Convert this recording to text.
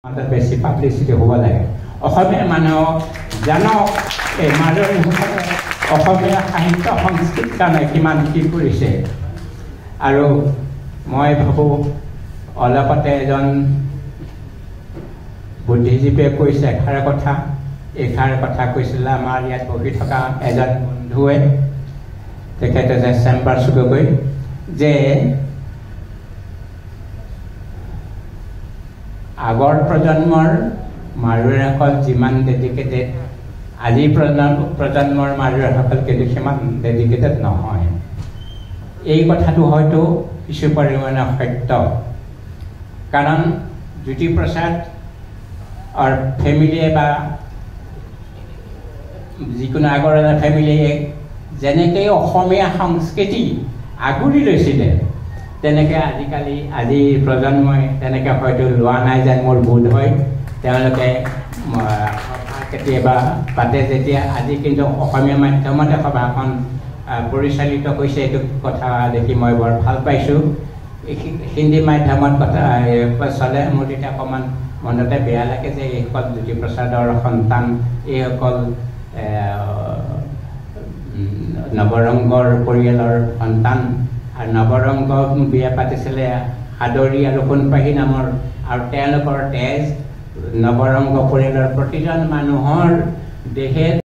মাজত বেছি পাব্লিচিটি হ'ব লাগে। অসমীয়া মানুহক জানক এই মাৰোৱাৰীসকলে অসমীয়া সাহিত্য সংস্কৃতিৰ কাৰণে কিমান কি কৰিছে। আৰু মই ভাবোঁ, অলপতে এজন বুদ্ধিজীৱীয়ে কৈছে এষাৰ কথা, এইষাৰ কথা কৈছিলে আমাৰ ইয়াত বহি থকা এজন বন্ধুৱে, তেখেতে যে চেম্বাৰ গগৈ, যে আগৰ প্ৰজন্মৰ মাৰোৱাৰীসকল যিমান ডেডিকেটেড, আজিৰ প্ৰজন্মৰ মাৰোৱাৰীসকল কিন্তু সিমান ডেডিকেটেড নহয়। এই কথাটো হয়তো কিছু পৰিমাণে সত্য, কাৰণ জ্যোতিপ্ৰসাদ ফেমিলিয়ে বা যিকোনো আগৰ ফেমিলিয়ে যেনেকৈ অসমীয়া সংস্কৃতি আগুৰি লৈছিলে, তেনেকৈ আজিকালি আজিৰ প্ৰজন্মই তেনেকৈ হয়তো লোৱা নাই যেন মোৰ বোধ হয়। তেওঁলোকে সভা কেতিয়াবা পাতে যেতিয়া, আজি কিন্তু অসমীয়া মাধ্যমতে সভাখন পৰিচালিত হৈছে, এইটো কথা দেখি মই বৰ ভাল পাইছোঁ। হিন্দী মাধ্যমত কথা চলে, মোৰ তেতিয়া অকণমান মনতে বেয়া লাগে যে এইসকল জ্যোতিপ্ৰসাদৰ সন্তান, এইসকল নৱৰংগৰ পৰিয়ালৰ সন্তান, আৰু নৱৰংগ বিয়া পাতিছিলে সাদৰী আৰু সোণপাহী নামৰ, আৰু তেওঁলোকৰ তেজ নৱৰংগ পৰিয়ালৰ প্ৰতিজন মানুহৰ দেহে